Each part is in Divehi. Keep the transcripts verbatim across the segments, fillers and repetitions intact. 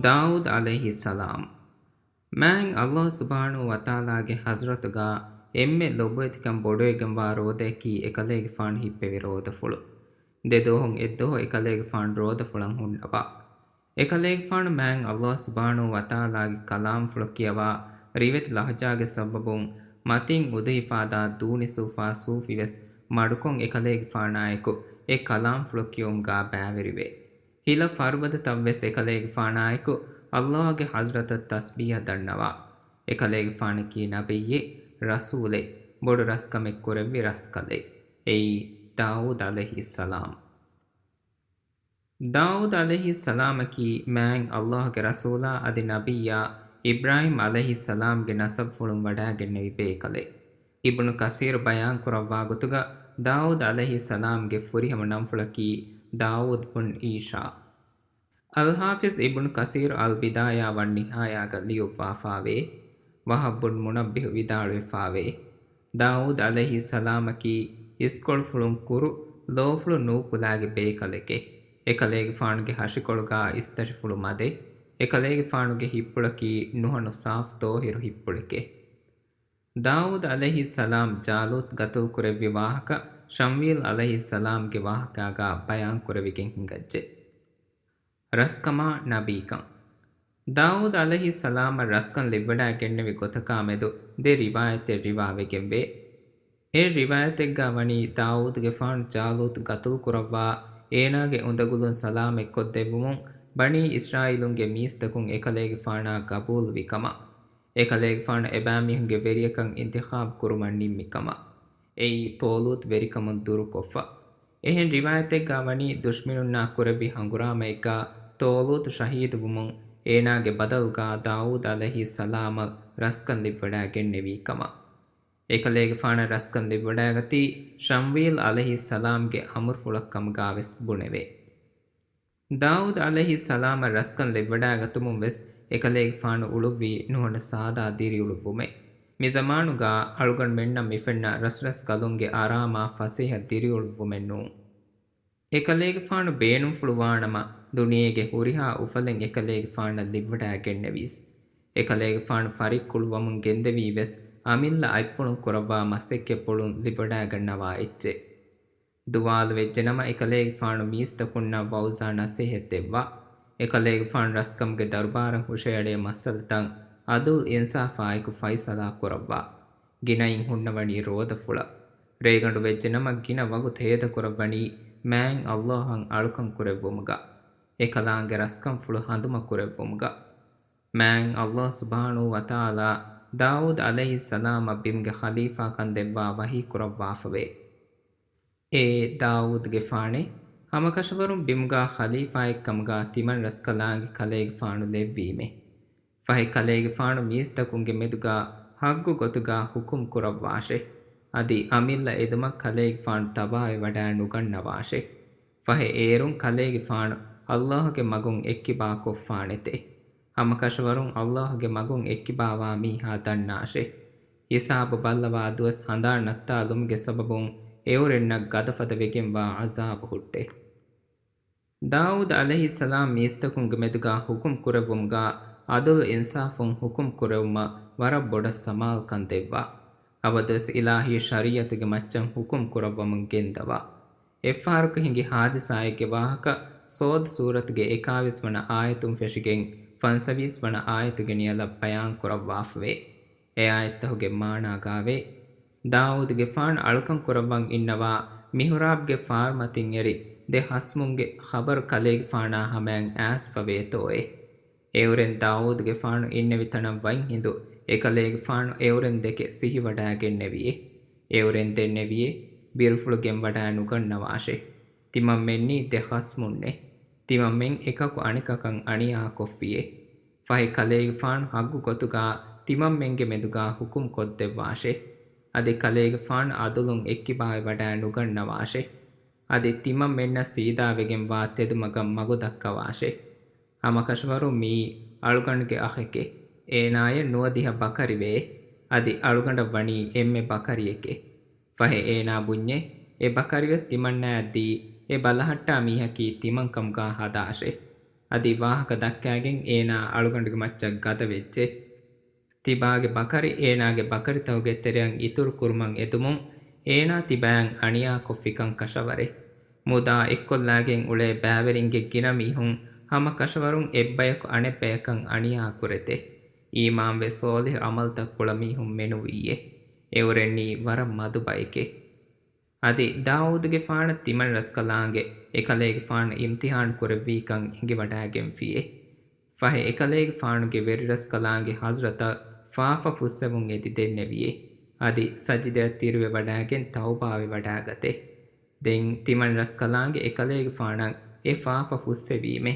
ދާއޫދު ޢަލައިހިއްސަލާމް. މާތް ﷲ ސުބްޙާނަހޫ ވަތަޢާލާގެ ޙަޟްރަތުގާ އެންމެ ލޮބުވެތިކަން ބޮޑުވެގެންވާ ރޯދައަކީ އެކަލޭގެފާނު ހިއްޕެވި ރޯދަފުޅު. ދެދުވަހުން އެއްދުވަހު އެކަލޭގެފާނު ރޯދަފުޅަށް ހުންނަވާ. އެކަލޭގެފާނު މާތް ﷲ ސުބްޙާނަހޫ ވަތަޢާލާގެ ކަލާމްފުޅު ކިޔަވާ، ރިވެތި ލަހުޖާގެ ސަބަބުން މަތިން އުދުހިފާދާ ދޫނިސޫފާ ސޫފިވެސް މަޑުކޮށް އެކަލޭގެފާނާއެކު އެ ކަލާމްފުޅު ކިޔުމުގާ ބައިވެރިވޭ. ހިލަ ފަރުބަދަތައްވެސް އެކަލޭގެފާނާއެކު ﷲގެ ޙަޟްރަތަށް ތަސްބީޙަ ދަންނަވާ. އެކަލޭގެފާނަކީ ނަބިއްޔެއް، ރަސޫލެއް، ބޮޑު ރަސްކަމެއް ކުރެއްވި ރަސްކަލެއް. އެއީ ދާއޫދު ޢަލައިހިއްސަލާމް. ދާއޫދު ޢަލައިހިއްސަލާމަކީ މާތް ﷲގެ ރަސޫލާ އަދި ނަބިއްޔާ އިބްރާހީމް ޢަލައިހިއްސަލާމްގެ ނަސަބުފުޅުން ވަޑައިގެންނެވި ބޭކަލެއް. އިބްނު ކަސީރު ބަޔާންކުރައްވާ ގޮތުގަ، ދާއޫދު ޢަލައިހިއްސަލާމްގެ ފުރިހަމަ ނަންފުޅަކީ ދާއޫދު ބުން އީޝާ. އަލްޙާފިޒް އިބްނު ކަސީރު އަލް ބިދާޔާ ވަން ނިހާޔާގަ ލިޔުއްވާފާވޭ. ވަހަބް ބުން މުނައްބިހު ވިދާޅުވެފާވޭ، ދާއޫދު ޢަލައިހިއްސަލާމަކީ އިސްކޮޅުފުޅުން ކުރު، ލޯފުޅު ނޫކުލާގެ ބޭކަލެކޭ. އެކަލޭގެފާނުގެ ހަށިކޮޅުގާ އިސްތަށިފުޅު މަދޭ. އެކަލޭގެފާނުގެ ހިއްޕުޅަކީ ނުހަނު ސާފު ތޯހިރު ހިއްޕުޅެކޭ. ދާއޫދު ޢަލައިހިއްސަލާމް ޖާލޫތު ގަތުލުކުރެއްވި ވާހަކަ ޝަމްވީލް ޢަލައިހިއްސަލާމްގެ ވާހަކާގާ ބަޔާންކުރެވިގެން ހިނގައްޖެ. ރަސްކަމާ ނަބީކަން. ދާއޫދު ޢަލައިހިއްސަލާމަށް ރަސްކަން ލިބިވަޑައިގެންނެވި ގޮތަކާ މެދު ދެ ރިވާޔަތެއް ރިވާވެގެންވޭ. އެއް ރިވާޔަތެއްގާ ވަނީ ދާއޫދުގެފާނު ޖާލޫތު ގަތުލުކުރައްވާ، އޭނާގެ އުނދަގުލުން ސަލާމަތްކޮށްދެއްވުމުން ބަނީ އިސްރާއީލުންގެ މީސްތަކުން އެކަލޭގެފާނާ ގަބޫލުވި ކަމަށް. އެކަލޭގެފާނު އެބައިމީހުންގެ ވެރިޔަކަށް އިންތިޚާބު ކުރުމަށް ނިންމި ކަމަށް. އެއީ ޠޯލޫތު ވެރިކަމުން ދުރުކޮށްފަ. އެހެން ރިވާޔަތެއްގާ ވަނީ ދުޝްމިނުންނާ ކުރެއްވި ހަނގުރާމައެއްގާ ޠޯލޫތު ޝަހީދުވުމުން އޭނާގެ ބަދަލުގާ ދާއޫދު ޢަލައިހިއްސަލާމަށް ރަސްކަން ލިބިވަޑައިގެންނެވީ ކަމަށް. އެކަލޭގެފާނަށް ރަސްކަން ލިބިވަޑައިގަތީ ޝަމްވީލް ޢަލައިހިއްސަލާމްގެ އަމުރުފުޅަށް ކަމުގާވެސް ބުނެވޭ. ދާއޫދު ޢަލައިހިއްސަލާމަށް ރަސްކަން ލިބިވަޑައިގަތުމުން ވެސް އެކަލޭގެފާނު އުޅުއްވީ ނުހަނު ސާދާ ދިރިއުޅުއްވުމެއް. މި ޒަމާނުގާ އަޅުގަނޑުމެންނަށް މިފެންނަ ރަސްރަސްކަލުންގެ އަރާމާ ފަސޭހަ ދިރިއުޅުއްވުމެއް ނޫން. އެކަލޭގެފާނު ބޭނުންފުޅުވާނަމަ، ދުނިޔޭގެ ހުރިހާ އުފަލެއް އެކަލޭގެފާނަށް ލިބިވަޑައިގެންނެވީސް. އެކަލޭގެފާނު ފަރިއްކުޅުވަމުން ގެންދެވީ ވެސް އަމިއްލަ އަތްޕުޅުން ކުރައްވާ މަސައްކަތްޕުޅުން ލިބިވަޑައިގަންނަވާ އެއްޗެއް. ދުވާލު ވެއްޖެނަމަ އެކަލޭގެފާނު މީސްތަކުންނަށް ވައުޒާ ނަސޭހަތް ދެއްވާ. އެކަލޭގެފާނު ރަސްކަމުގެ ދަރުބާރަށް ހުށައެޅޭ މައްސަލަތައް އަދުލް އިންސާފާއެކު ފައިސަލާ ކުރައްވާ. ގިނައިން ހުންނަވަނީ ރޯދަފުޅަށް. ރޭގަނޑު ވެއްޖެނަމަ ގިނަ ވަގުތު ހޭދަކުރައްވަނީ މާތް ﷲ އަށް އަޅުކަން ކުރެއްވުމުގަ، އެކަލާނގެ ރަސްކަންފުޅު ހަނދުމަ ކުރެއްވުމުގަ. މާތް ﷲ ސުބްޙާނަހޫ ވަތަޢާލާ ދާއޫދު ޢަލައިހިއްސަލާމަށް ބިމުގެ ޚަލީފާކަން ދެއްވާ ވަޙީ ކުރައްވާފަވޭ. އޭ ދާއޫދުގެފާނޭ! ހަމަކަށަވަރުން ބިމުގާ ޚަލީފާއެއްކަމުގާ ތިމަން ރަސްކަލާނގެ ކަލޭގެފާނު ލެއްވީމޭ. ފަހެ ކަލޭގެފާނު މީސްތަކުންގެ މެދުގާ ޙައްގު ގޮތުގާ ޙުކުމް ކުރައްވާށޭ. އަދި އަމިއްލަ އެދުމަށް ކަލޭގެފާނު ތަބާވެވަޑައި ނުގަންނަވާށޭ. ފަހެ އޭރުން ކަލޭގެފާނު ﷲގެ މަގުން އެއްކިބާ ކޮށްފާނެތޭ. ހަމަކަށަވަރުން ﷲގެ މަގުން އެއްކިބާވާ މީހާ ދަންނާށޭ. ހިސާބު ބައްލަވާ ދުވަސް ހަނދާން ނައްތާލުމުގެ ސަބަބުން އެއުރެންނަށް ގަދަފަދަ ވެގެންވާ ޢަޒާބު ހުއްޓޭ. ދާއޫދު ޢަލައިހިއްސަލާމް މީސްތަކުންގެ މެދުގާ ޙުކުމް ކުރެއްވުމުގާ ޢަދުލް އިންސާފުން ޙުކުމް ކުރެވުމަށް ވަރަށް ބޮޑަށް ސަމާލުކަން ދެއްވާ. އަބަދުވެސް އިލާހީ ޝަރީޢަތުގެ މައްޗަށް ޙުކުމް ކުރައްވަމުން ގެންދަވާ. އެއްފަހަރަކު ހިނގި ޙާދިސާއެއްގެ ވާހަކަ ޞާދު ސޫރަތުގެ އެކާވީސް ވަނަ އާޔަތުން ފެށިގެން ފަންސަވީސް ވަނަ އާޔަތުގެ ނިޔަލަށް ބަޔާން ކުރައްވާފަވޭ. އެ އާޔަތްތަކުގެ މާނާގާވޭ، ދާއޫދުގެފާނު އަޅުކަން ކުރައްވަން އިންނަވާ މިޙުރާބްގެ ފާރުމަތިން އެރި ދެ ޚަޞްމުންގެ ޚަބަރު ކަލޭގެފާނާ ހަމަޔަށް އައިސްފަވޭތޯއޭ. އެއުރެން ދާއޫދުގެފާނު އިންނެވި ތަނަށް ވަތް ހިނދު އެކަލޭގެފާނު އެއުރެން ދެކެ ސިހިވަޑައިގެންނެވިއޭ. އެއުރެން ދެންނެވިއޭ، ބިރުފުޅު ގެންވަޑައި ނުގަންނަވާށޭ. ތިމަންމެންނީ ދެ ޚަޞްމުންނޭ. ތިމަންމެން އެކަކު އަނެކަކަށް އަނިޔާކޮށްފިއޭ. ފަހެ ކަލޭގެފާނު ޙައްގު ގޮތުގާ ތިމަންމެންގެ މެދުގާ ޙުކުމް ކޮށްދެއްވާށޭ. އަދި ކަލޭގެފާނު ޢަދުލުން އެއްކިބާވެވަޑައި ނުގަންނަވާށޭ. އަދި ތިމަންމެންނަށް ސީދާވެގެންވާ ތެދުމަގަށް މަގު ދައްކަވާށޭ. ހަމަކަށަވަރުން މިއީ އަޅުގަނޑުގެ އަޚެކޭ. އޭނާޔަށް ނުވަދިހަ ބަކަރިވޭ. އަދި އަޅުގަނޑަށް ވަނީ އެންމެ ބަކަރިއެކޭ. ފަހެ އޭނާ ބުންޏޭ، އެ ބަކަރިވެސް ތިމަންނަޔަށް ދީ، އެ ބަލަހައްޓާ މީހަކީ ތިމަންކަމުގާ ހަދާށޭ. އަދި ވާހަކަ ދައްކާގެން އޭނާ އަޅުގަނޑުގެ މައްޗަށް ގަދަވެއްޖެ. ތިބާގެ ބަކަރި އޭނާގެ ބަކަރިތަކުގެ ތެރެއަށް އިތުރު ކުރުމަށް އެދުމުން އޭނާ ތިބާއަށް އަނިޔާކޮށްފިކަން ކަށަވަރޭ. މުދާ އެއްކޮށްލާގެން އުޅޭ ބައިވެރިންގެ ގިނަ މީހުން ހަމަ ކަށަވަރުން އެއްބަޔަކު އަނެއްބަޔަކަށް އަނިޔާ ކުރެތޭ. އީމާންވެ ސޯލިހު ޢަމަލުތައް ކުޅަމީހުން މެނުވީއޭ. އެއުރެންނީ ވަރަށް މަދު ބައެކޭ. އަދި ދާއޫދުގެފާނަށް ތިމަންރަސްކަލާނގެ އެކަލޭގެފާނު އިމްތިހާނު ކުރެއްވީކަން އެނގިވަޑައިގެންފިއޭ. ފަހެ އެކަލޭގެފާނުގެ ވެރިރަސްކަލާނގެ ޙަޟްރަތަށް ފާފަ ފުއްސެވުން އެދި ދެންނެވިއޭ. އަދި ސަޖިދަޔަށް ތިރިވެވަޑައިގެން ތައުބާވެވަޑައިގަތޭ. ދެން ތިމަންރަސްކަލާނގެ އެކަލޭގެފާނަށް އެ ފާފަ ފުއްސެވީމޭ.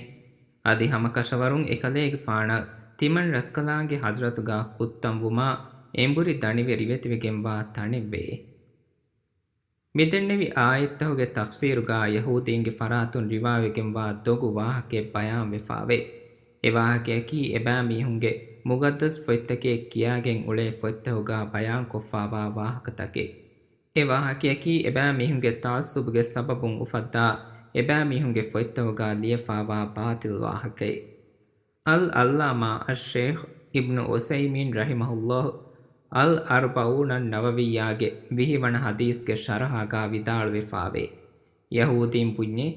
އަދި ހަމަކަށަވަރުން އެކަލޭގެފާނަށް ތިމަންރަސްކަލާނގެ ޙަޟްރަތުގާ ކުއްތަންވުމާ އެނބުރި ދަނިވެ ރިވެތިވެގެންވާ ތަނެއްވެއޭ. މިދެންނެވި އާޔަތްތަކުގެ ތަފްސީރުގާ ޔަހޫދީންގެ ފަރާތުން ރިވާވެގެންވާ ދޮގު ވާހަކައެއް ބަޔާންވެފާވޭ. އެ ވާހަކަޔަކީ އެބައިމީހުންގެ މުގައްދަސް ފޮތްތަކޭ ކިޔާގެން އުޅޭ ފޮތްތަކުގާ ބަޔާންކޮށްފާވާ ވާހަކަތަކެއް. އެ ވާހަކަޔަކީ އެބައިމީހުންގެ ތަޢައްޞުބުގެ ސަބަބުން އުފައްދާ އެބައިމީހުންގެ ފޮތްތަކުގާ ލިޔެފާވާ ބާޠިލް ވާހަކައެއް. އަލް ޢައްލާމާ އައްޝޭޚް އިބްނު ޢުސައިމީން ރަޙިމަހުﷲ އަލް އަރްބަޢޫނަ ނަވަވިއްޔާގެ ވިހި ވަނަ ޙަދީޘްގެ ޝަރަޙާގާ ވިދާޅުވެފާވޭ، ޔަހޫދީން ބުންޏޭ،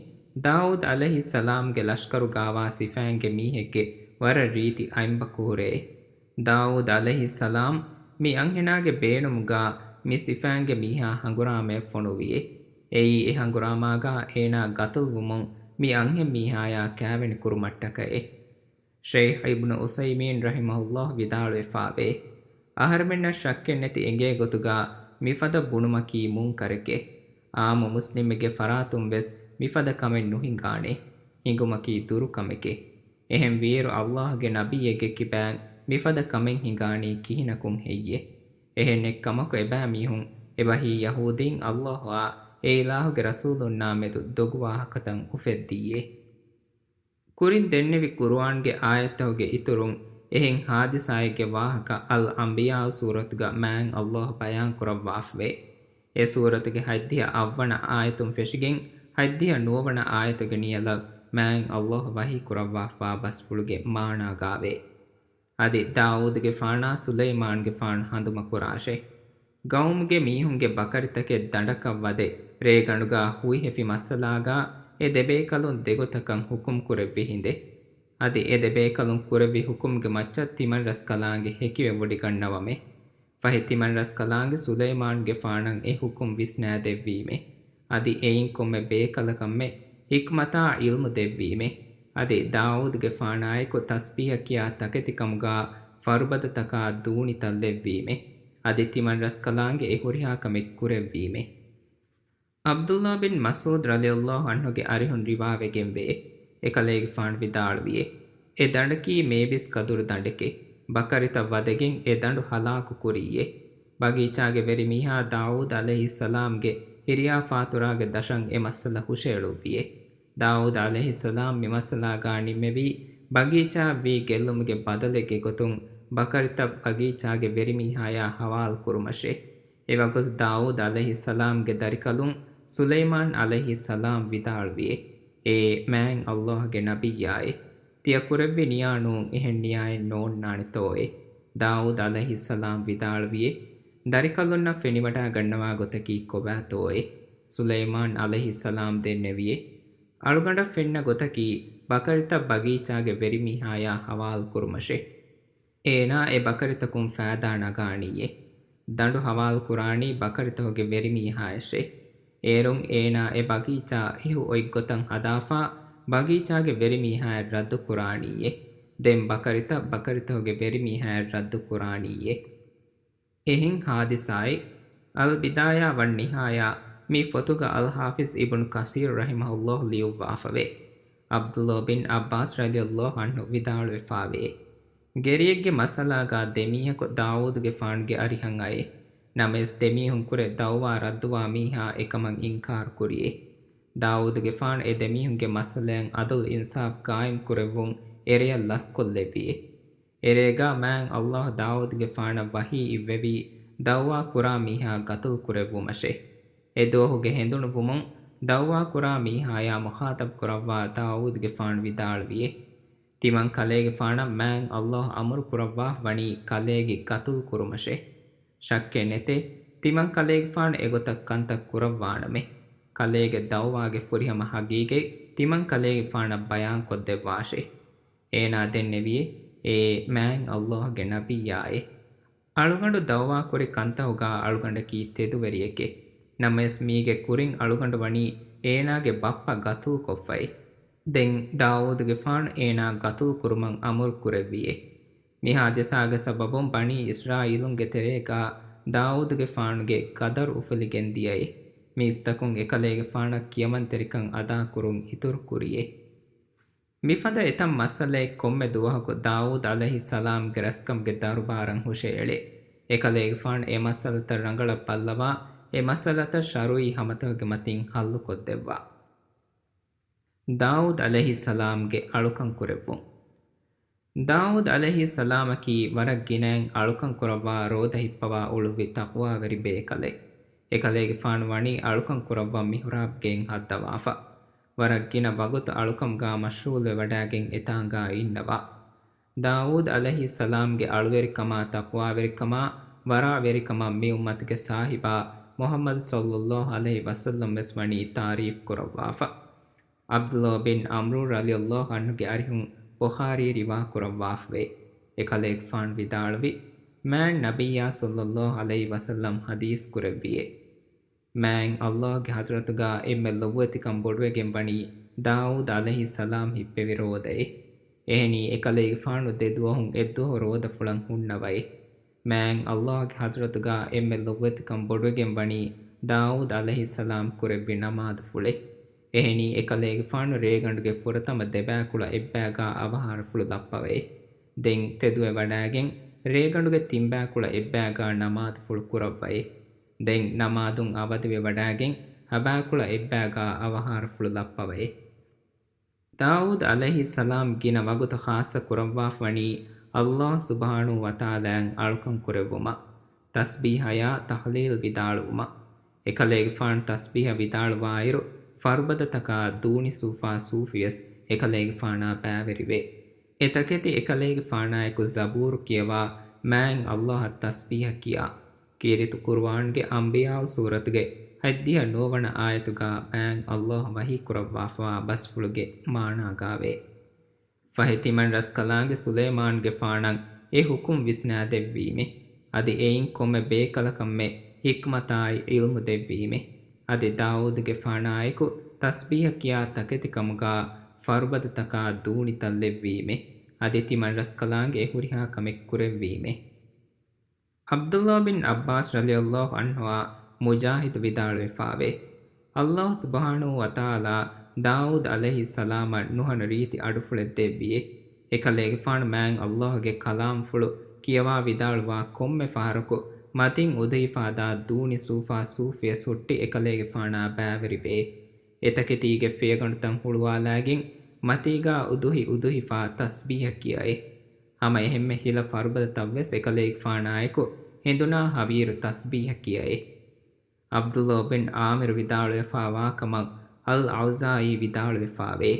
ދާއޫދު ޢަލައިހިއްސަލާމްގެ ލަޝްކަރުގާވާ ސިފައިންގެ މީހެއްގެ ވަރަށް ރީތި އަތްބަކު ހުރޭ. ދާއޫދު ޢަލައިހިއްސަލާމް މި އަންހެނާގެ ބޭނުމުގާ މި ސިފައިންގެ މީހާ ހަނގުރާމަޔަށް ފޮނުވިއޭ. އެއީ އެ ހަނގުރާމާގާ އޭނާ ގަތުލުވުމުން މި އަންހެން މީހާޔާ ކާވެނި ކުރުމަށްޓަކައޭ. ޝައިޚް އިބްނު ޢުސައިމީން ރަޙިމަހުﷲ ވިދާޅުވެފާވޭ، އަހަރެމެންނަށް ޝައްކެއްނެތި އެނގޭ ގޮތުގާ މިފަދަ ބުނުމަކީ މުންކަރެކޭ. ޢާއްމު މުސްލިމެއްގެ ފަރާތުން ވެސް މިފަދަ ކަމެއް ނުހިނގާނޭ. ހިނގުމަކީ ދުރު ކަމެކޭ. އެހެން ވީއިރު ﷲ ގެ ނަބިއްޔެއްގެ ކިބައިން މިފަދަ ކަމެއް ހިނގާނީ ކިހިނަކުން ހެއްޔޭ؟ އެހެން އެއްކަމަކު އެބައިމީހުން އެބަހީ ޔަހޫދީން ﷲ އާ އެ އިލާހުގެ ރަސޫލުންނާ މެދު ދޮގު ވާހަކަތައް އުފެއްދިއްޔޭ. ކުރިން ދެންނެވި ޤުރުއާންގެ އާޔަތްތަކުގެ އިތުރުން އެހެން ޙާދިސާއެއްގެ ވާހަކަ އަލް އަންބިޔާ ސޫރަތުގަ މާތް ﷲ ބަޔާން ކުރައްވާފަވޭ. އެ ސޫރަތުގެ ހަތްދިހަ އަށްވަނަ އާޔަތުން ފެށިގެން ހަތްދިހަ ނުވަވަނަ އާޔަތުގެ ނިޔަލަށް މާތް ﷲ ވަޙީ ކުރައްވާފަވާ ބަސްފުޅުގެ މާނާގާވޭ. އަދި ދާއޫދުގެފާނާ ސުލައިމާންގެފާނު ހަނދުމަކުރާށޭ. ގައުމުގެ މީހުންގެ ބަކަރިތަކެއް ދަނޑަކަށް ވަދެ، ރޭގަނޑުގާ ހުއިހެފި މައްސަލާގާ އެ ދެބޭކަލުން ދެގޮތަކަށް ހުކުމް ކުރެއްވި ހިނދެއް. އަދި އެ ދެބޭކަލުން ކުރެއްވި ހުކުމްގެ މައްޗަށް ތިމަންރަސްކަލާނގެ ހެކިވެވޮޑިގަންނަވަމޭ. ފަހެ ތިމަންރަސްކަލާނގެ ސުލައިމާންގެފާނަށް އެ ހުކުމް ވިސްނާދެއްވީމޭ. އަދި އެއިން ކޮންމެ ބޭކަލަކަށްމެ ޙިކްމަތާ ޢިލްމު ދެއްވީމޭ. އަދި ދާއޫދުގެފާނާއެކު ތަސްބީޙަ ކިޔާ ތަކެތިކަމުގާ ފަރުބަދަތަކާ ދޫނިތައް ލެއްވީމޭ. އަދި ތިމަންރަސްކަލާނގެ އެ ހުރިހާ ކަމެއް ކުރެއްވީމޭ. ޢަބްދުﷲ ބިން މަސްޢޫދު ރަޟިޔަﷲ ޢަންހުގެ އަރިހުން ރިވާވެގެންވޭ، އެކަލޭގެފާނު ވިދާޅުވިއޭ، އެ ދަނޑަކީ މޭބިސް ޤަދުރު ދަނޑެކޭ. ބަކަރިތައް ވަދެގެން އެ ދަނޑު ހަލާކު ކުރިއްޔޭ. ބަގީޗާގެ ވެރިމީހާ ދާއޫދު ޢަލައިހިއްސަލާމްގެ ހިރިހާ ފާތުރާގެ ދަށަށް އެ މައްސަލަ ހުށައެޅުއްވިއޭ. ދާއޫދު ޢަލައިހިއްސަލާމް މި މައްސަލާގާ ނިންމެވީ، ބަގީޗާއަށް ވީ ގެއްލުމުގެ ބަދަލެއްގެ ގޮތުން ބަކަރިތައް ބަގީޗާގެ ވެރިމީހާޔާ ހަވާލު ކުރުމަށޭ. އެވަގުތު ދާއޫދު ޢަލައިހިއްސަލާމްގެ ދަރިކަލުން ސުލައިމާން ޢަލައިހިއްސަލާމް ވިދާޅުވިއޭ، އޭ މާތް ﷲ ގެ ނަބިއްޔާއޭ! ތިޔަ ކުރެއްވި ނިޔާ ނޫން އެހެން ނިޔާއެއް ނޯންނާނެތޯއޭ؟ ދާއޫދު ޢަލައިހިއްސަލާމް ވިދާޅުވިއޭ، ދަރިކަލުންނަށް ފެނިވަޑައިގަންނަވާ ގޮތަކީ ކޮބާތޯއޭ؟ ސުލައިމާން ޢަލައިހިއްސަލާމް ދެންނެވިއޭ، އަޅުގަނޑަށް ފެންނަ ގޮތަކީ، ބަކަރިތައް ބަގީޗާގެ ވެރިމީހާޔާ ހަވާލު ކުރުމަށޭ. އޭނާ އެ ބަކަރިތަކުން ފައިދާ ނަގާނީއޭ. ދަނޑު ހަވާލު ކުރާނީ ބަކަރިތަކުގެ ވެރިމީހާޔަށޭ. އޭރުން އޭނާ އެ ބަގީޗާ އިހު އޮތްގޮތަށް ހަދާފާ، ބަގީޗާގެ ވެރިމީހާޔަށް ރައްދު ކުރާނީއޭ. ދެން ބަކަރިތައް ބަކަރިތަކުގެ ވެރިމީހާޔަށް ރައްދު ކުރާނީއޭ. އެހެން ހާދިސާއެއް އަލް ބިދާޔާ ވަން ނިހާޔާ މި ފޮތުގަ އަލް ޙާފިޒް އިބްނު ކަސީރު ރަޙިމަހުﷲ ލިޔުއްވާފަވޭ. ޢަބްދުﷲ ބިން ޢައްބާސް ރަޟިޔަﷲ ޢަންހު ވިދާޅުވެފާވޭ، ގެރިއެއްގެ މައްސަލާގާ ދެމީހަކު ދާއޫދުގެފާނުގެ އަރިހަށް އައޭ. ނަމަވެސް ދެމީހުން ކުރެ ދައުވާ ރައްދުވާ މީހާ އެކަމަށް އިންކާރު ކުރިއޭ. ދާއޫދުގެފާނު އެ ދެމީހުންގެ މައްސަލައަށް ޢަދުލު އިންސާފް ޤާއިމް ކުރެއްވުން އެރެއަށް ލަސްކޮށްލެއްވިއޭ. އެރޭގާ މާތް ﷲ ދާއޫދުގެފާނަށް ވަޙީ އިއްވެވީ، ދައުވާ ކުރާ މީހާ ގަތުލު ކުރެއްވުމަށޭ. އެ ދުވަހުގެ ހެނދުނު ވުމުން، ދައުވާ ކުރާ މީހާޔާ މުޚާޠަބް ކުރައްވާ ދާއޫދުގެފާނު ވިދާޅުވިއޭ، ތިމަން ކަލޭގެފާނަށް މާތް ﷲ އަމުރު ކުރައްވާފަ ވަނީ ކަލޭގެ ގަތުލު ކުރުމަށޭ. ޝައްކެއް ނެތޭ، ތިމަން ކަލޭގެފާނު އެގޮތަށް ކަންތައް ކުރައްވާނަމޭ. ކަލޭގެ ދައުވާގެ ފުރިހަމަ ހަގީގަތް ތިމަން ކަލޭގެފާނަށް ބަޔާންކޮށްދެއްވާށޭ. އޭނާ ދެންނެވިއޭ، އޭ މާތް ﷲ ގެ ނަބިއްޔާއޭ. އަޅުގަނޑު ދައުވާކުރި ކަންތަހުގާ އަޅުގަނޑަކީ ތެދުވެރިއެކޭ. ނަމަވެސް މީގެ ކުރިން އަޅުގަނޑު ވަނީ އޭނާގެ ބައްޕަ ގަތުލުކޮށްފައޭ. ދެން ދާއޫދުގެފާނު އޭނާ ގަތުލު ކުރުމަށް އަމުރު ކުރެއްވިއޭ. މި ހާދިސާގެ ސަބަބުން ބަނީ އިސްރާއީލުންގެ ތެރޭގާ ދާއޫދުގެފާނުގެ ގަދަރު އުފުލިގެން ދިޔައޭ. މީސްތަކުން އެކަލޭގެފާނަށް ކިޔަމަންތެރިކަން އަދާކުރުން އިތުރު ކުރިއޭ. މިފަދަ އެތައް މައްސަލައެއް ކޮންމެ ދުވަހަކު ދާއޫދު ޢަލައިހިއްސަލާމްގެ ރަސްކަމުގެ ދަރުބާރަށް ހުށައެޅޭ. އެކަލޭގެފާނު އެ މައްސަލަތައް ރަނގަޅަށް ބައްލަވާ، އެ މައްސަލަތައް ޝަރުޢީ ހަމަތަކުގެ މަތިން ޙައްލުކޮށްދެއްވާ. ދާއޫދު ޢަލައިހިއްސަލާމްގެ އަޅުކަން ކުރެއްވުން. ދާއޫދު ޢަލައިހިއްސަލާމަކީ ވަރަށް ގިނައިން އަޅުކަން ކުރައްވާ ރޯދަ ހިއްޕަވާ އުޅުއްވި ތަޤްވާވެރި ބޭކަލެއް. އެކަލޭގެފާނު ވަނީ އަޅުކަން ކުރައްވަން މިޙްރާބްގެއިން ހައްދަވާފަ. ވަރަށް ގިނަ ވަގުތު އަޅުކަމުގާ މަޝްޣޫލުވެވަޑާގެން އެތާނގާ އިންނަވާ. ދާއޫދު ޢަލައިހިއްސަލާމްގެ އަޅުވެރިކަމާ ތަޤްވާވެރިކަމާ ވަރާވެރިކަމަށް މި އުއްމަތުގެ ސާހިބާ މުޙައްމަދު ޞައްލައްލާހު ޢަލައިހި ވަސައްލަމް ވެސް ވަނީ ތާރީފް ކުރައްވާފަ. ޢަބްދުﷲ ބިން ޢަމްރު ރަޟިޔައްލާހު ޢަންހުގެ އަރިހުން ބުޚާރީ ރިވާ ކުރައްވާފަވޭ. އެކަލޭގެފާނު ވިދާޅުވި، މާތް ނަބިއްޔާ ޞައްލައްލާހު ޢަލައިހި ވަސައްލަމް ޙަދީޘް ކުރެއްވިއޭ. މާތް ﷲ ގެ ޙަޟްރަތުގާ އެންމެ ލޮބުވެތިކަން ބޮޑުވެގެން ވަނީ ދާއޫދު ޢަލައިހިއްސަލާމް ހިއްޕެވި ރޯދައޭ. އެހެނީ އެކަލޭގެފާނު ދެ ދުވަހުން އެއްދުވަހު ރޯދަފުޅަށް ހުންނަވައޭ. މާތް ﷲ ގެ ޙަޟްރަތުގާ އެންމެ ލޮބުވެތިކަން ބޮޑުވެގެން ވަނީ ދާއޫދު ޢަލައިހިއްސަލާމް ކުރެއްވި ނަމާދުފުޅޭ. އެހެނީ އެކަލޭގެފާނު ރޭގަނޑުގެ ފުރަތަމަ ދެބާކުޅަ އެއްބާގާ އަވަހާރަފުޅު ލައްޕަވައޭ. ދެން ތެދުވެވަޑާގެން ރޭގަނޑުގެ ތިންބާކުޅަ އެއްބާގާ ނަމާދުފުޅު ކުރައްވައޭ. ދެން ނަމާދުން އަވަދިވެވަޑާގެން ހަބާކުޅަ އެއްބާގާ އަވަހާރަފުޅު ލައްޕަވައޭ. ދާއޫދު ޢަލައިހިއްސަލާމް ގިނަ ވަގުތު ޚާއްޞަ ކުރައްވާފަ ވަނީ ﷲ ސުބްޙާނަހޫ ވަތަޢާލާއަށް އަޅުކަން ކުރެއްވުމަށް، ތަސްބީޙަޔާ ތަޙްލީލް ވިދާޅުވުމަށް. އެކަލޭގެފާނު ތަސްބީޙަ ވިދާޅުވާއިރު، ފަރުބަދަތަކާ ދޫނި ސޫފާ ސޫފިވެސް އެކަލޭގެފާނާ ބައިވެރިވޭ. އެ ތަކެތި އެކަލޭގެފާނާއެކު ޒަބޫރު ކިޔަވާ، މާތް ﷲ އަށް ތަސްބީޙަ ކިޔާ، ކީރިތި ޤުރުއާންގެ އަންބިޔާއު ސޫރަތުގެ ހަތްދިހަ ނުވަވަނަ އާޔަތުގާ މާތް ﷲ ވަޙީ ކުރައްވާފަވާ ބަސްފުޅުގެ މާނާގާވޭ. ފަހެ ތިމަން ރަސްކަލާނގެ ސުލައިމާނުގެފާނަށް އެ ޙުކުމް ވިސްނާދެއްވީމޭ. އަދި އެއިން ކޮންމެ ބޭކަލަކަށްމެ ޙިކްމަތާއި ޢިލްމު ދެއްވީމޭ. އަދި ދާއޫދުގެފާނާއެކު ތަސްބީޙަ ކިޔާ ތަކެތިކަމުގާ ފަރުބަދަތަކާ ދޫނި ތައްލެއްވީމޭ. އަދި ތިމަން ރަސްކަލާނގެ އެ ހުރިހާ ކަމެއް ކުރެއްވީމޭ. ޢަބްދުﷲ ބިން ޢައްބާސް ރަޟިޔަﷲ ޢަންހުއާ މުޖާހިދު ވިދާޅުވެފާވޭ، ﷲ ސުބްޙާނަހޫ ވަތަޢާލާ ދާއޫދު ޢަލައިހިއްސަލާމަށް ނުހަނު ރީތި އަޑުފުޅެއް ދެއްވިއޭ. އެކަލޭގެފާނު މާތް ﷲ ގެ ކަލާމްފުޅު ކިޔަވާ ވިދާޅުވާ ކޮންމެ ފަހަރަކު މަތިން އުދުހިފާ ދާ ދޫނި ސޫފާ ސޫފިޔަސް ހުއްޓި އެކަލޭގެފާނާ ބައިވެރިވޭ. އެތަކެތީގެ ފިޔަގަނޑުތައް ހުޅުވާލާގެން މަތީގާ އުދުހި އުދުހިފާ ތަސްބީޙަ ކިޔައޭ. ހަމަ އެހެންމެ ހިލަ ފަރުބަދަތައްވެސް އެކަލޭގެފާނާއެކު ހެނދުނާ ހަވީރު ތަސްބީޙަ ކިޔައޭ. ޢަބްދުﷲ ބިން ޢާމިރު ވިދާޅުވެފާވާކަމަށް އަލްއައުޒާޢީ ވިދާޅުވެފާވޭ،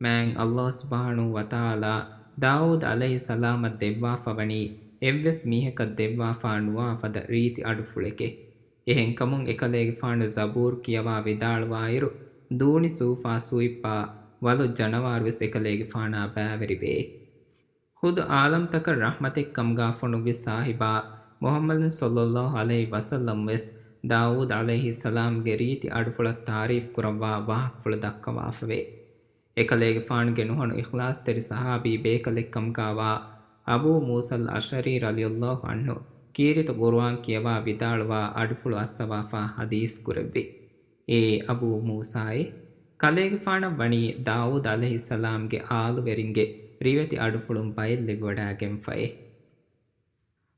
މާތް ﷲ ސުބްޙާނަހޫ ވަތަޢާލާ ދާއޫދު ޢަލައިހިއްސަލާމަށް ދެއްވާފަވަނީ އެއްވެސް މީހަކަށް ދެއްވާފާ ނުވާ ފަދަ ރީތި އަޑުފުޅެކޭ. އެހެންކަމުން އެކަލޭގެފާނު ޒަބޫރު ކިޔަވާ ވިދާޅުވާއިރު، ދޫނި ސޫފާ ސޫއިއްޕާ ވަލު ޖަނަވާރުވެސް އެކަލޭގެފާނާ ބައިވެރިވޭ. ޚުދު ޢާލަމްތަކަށް ރަޙްމަތެއްކަމުގާ ފޮނުއްވި ސާހިބާ މުޙައްމަދު ޞައްލައްލާހު ޢަލައިހި ވަސައްލަމް ވެސް ދާއޫދު ޢަލައިހިއްސަލާމްގެ ރީތި އަޑުފުޅަށް ތާރީފް ކުރައްވާ ވާހަކަފުޅު ދައްކަވާފަވޭ. އެކަލޭގެފާނުގެ ނުހަނު އިޚްލާޞްތެރި ޞަޙާބީ ބޭކަލެއްކަމުގާވާ އަބޫ މޫސަލް އަޝްޢަރީ ރަޟިޔައްލާހު ޢަންހު ކީރިތި ޤުރުއާން ކިޔަވާ ވިދާޅުވާ އަޑުފުޅު އައްސަވާފާ ޙަދީޘް ކުރެއްވި. އޭ އަބޫ މޫސާއޭ! ކަލޭގެފާނަށް ވަނީ ދާއޫދު ޢަލައިހިއްސަލާމްގެ އާލުވެރިންގެ ރިވެތި އަޑުފުޅުން ބައެއް ލިބިވަޑާގެންފައޭ.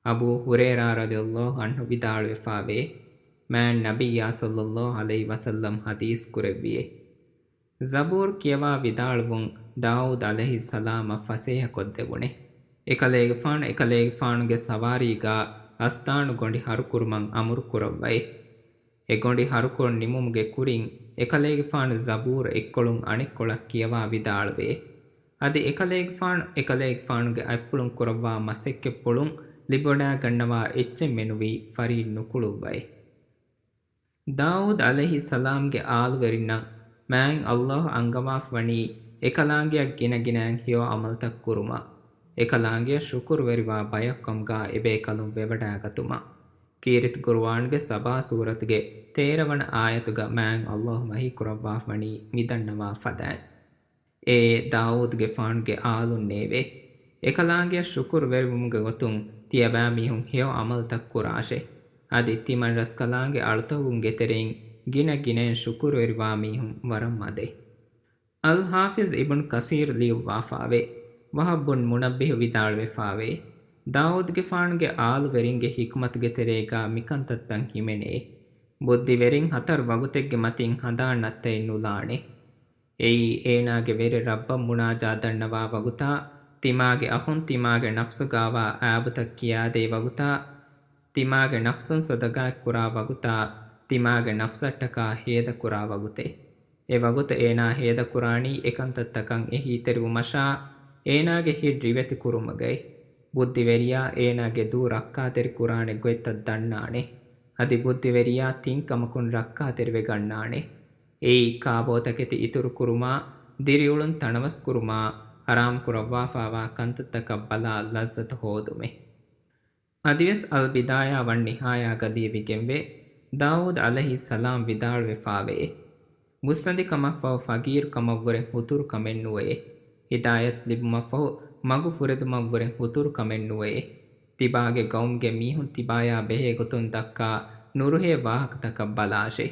އަބޫ ހުރައިރާ ރަޟިޔައްލާހު ޢަންހު ވިދާޅުވެފާވޭ، މާތް ނަބިއްޔާ ޞައްލައްލާހު ޢަލައިހި ވަސައްލަމް ޙަދީޘް ކުރެއްވިއޭ. ޒަބޫރު ކިޔަވާ ވިދާޅުވުން ދާއޫދު ޢަލައިހިއްސަލާމަށް ފަސޭހަކޮށްދެވުނޭ. އެކަލޭގެފާނު އެކަލޭގެފާނުގެ ސަވާރީގާ އަސްތާނު ގޮނޑި ހަރުކުރުމަށް އަމުރު ކުރައްވައޭ. އެ ގޮނޑި ހަރުކޮށް ނިމުމުގެ ކުރިން އެކަލޭގެފާނު ޒަބޫރު އެއްކޮޅުން އަނެއްކޮޅަށް ކިޔަވާ ވިދާޅުވޭ. އަދި އެކަލޭގެފާނު، އެކަލޭގެފާނުގެ އަތްޕުޅުން ކުރައްވާ މަސައްކަތްޕުޅުން ލިބިވަޑައިގަންނަވާ އެއްޗެއް މެނުވީ ފަރީއް ނުކުޅުއްވައެއް. ދާއޫދު ޢަލައިހިއްސަލާމްގެ އާލުވެރިންނަށް މާތް ﷲ އަންގަވާފަވަނީ އެކަލާނގެއަށް ގިނަގިނައިން ހެޔޮ ޢަމަލުތައް ކުރުމަށް، އެކަލާނގެއަށް ޝުކުރުވެރިވާ ބަޔަކުކަމުގާ އެބޭކަލުން ވެވަޑައިގަތުމަށް. ކީރިތި ޤުރުއާންގެ ސަބާ ސޫރަތުގެ ތޭރަ ވަނަ އާޔަތުގަ މާތް ﷲ ވަޙީ ކުރައްވާފަވަނީ މިދަންނަވާ ފަދައިން. އޭ ދާއޫދުގެފާނުގެ އާލުންނޭވެ! އެކަލާނގެއަށް ޝުކުރުވެރިވުމުގެ ގޮތުން ތިޔަބައިމީހުން ހެޔޮ ޢަމަލުތައް ކުރާށޭ. އަދި ތިމަންރަސްކަލާނގެ އަޅުތަކުންގެ ތެރެއިން ގިނަ ގިނައިން ޝުކުރުވެރިވާ މީހުން ވަރަށް މަދޭ. އަލް ޙާފިޒް އިބްނު ކަސީރު ލިޔުއްވާފާވޭ، ވަހަބް ބުން މުނައްބިހު ވިދާޅުވެފާވޭ، ދާއޫދުގެފާނުގެ އާލުވެރިންގެ ޙިކުމަތުގެ ތެރޭގާ މިކަންތައްތައް ހިމެނޭ. ބުއްދިވެރިން ހަތަރު ވަގުތެއްގެ މަތިން ހަނދާން ނައްތައެއް ނުލާނެ. އެއީ، އޭނާގެ ވެރި ރައްބަށް މުނާޖާ ދަންނަވާ ވަގުތާ، ތިމާގެ އަޚުން ތިމާގެ ނަފްސުގާވާ އާބުތައް ކިޔާދޭ ވަގުތާ، ތިމާގެ ނަފްސުން ސަދަގާތްކުރާ ވަގުތާ، ތިމާގެ ނަފްސަށްޓަކާ ހޭދަކުރާ ވަގުތެއް. އެ ވަގުތު އޭނާ ހޭދަކުރާނީ އެކަންތައްތަކަށް އެހީތެރިވުމަށާ، އޭނާގެ ހިތް ރިވެތިކުރުމުގައި. ބުއްދިވެރިޔާ އޭނާގެ ދޫ ރައްކާތެރިކުރާނެ ގޮތްތައް ދަންނާނެ. އަދި ބުއްދިވެރިޔާ ތިން ކަމަކުން ރައްކާތެރިވެގަންނާނެ. އެއީ، ކާބޯތަކެތި އިތުރުކުރުމާ، ދިރިއުޅުން ތަނަވަސްކުރުމާ، ޙަރާމް ކުރައްވާފާވާ ކަންތައްތަކަށް ބަލާ ލައްޒަތު ހޯދުމެއް. އަދިވެސް އަލް ބިދާޔާ ވަން ނިހާޔާގަ ލިޔެވިގެންވޭ، ދާއޫދު ޢަލައިހިއްސަލާމް ވިދާޅުވެފާވޭ، މުއްސަނދިކަމަށްފަހު ފަގީރުކަމަށްވުރެ ހުތުރުކަމެއްނުވޭ. ހިދާޔަތް ލިބުމަށްފަހު މަގު ފުރެދުމަށްވުރެ ހުތުރުކަމެއްނުވޭ. ތިބާގެ ގައުމުގެ މީހުން ތިބާޔާ ބެހޭގޮތުން ދައްކާ ނުރުހޭ ވާހަކަތަކަށް ބަލާށޭ.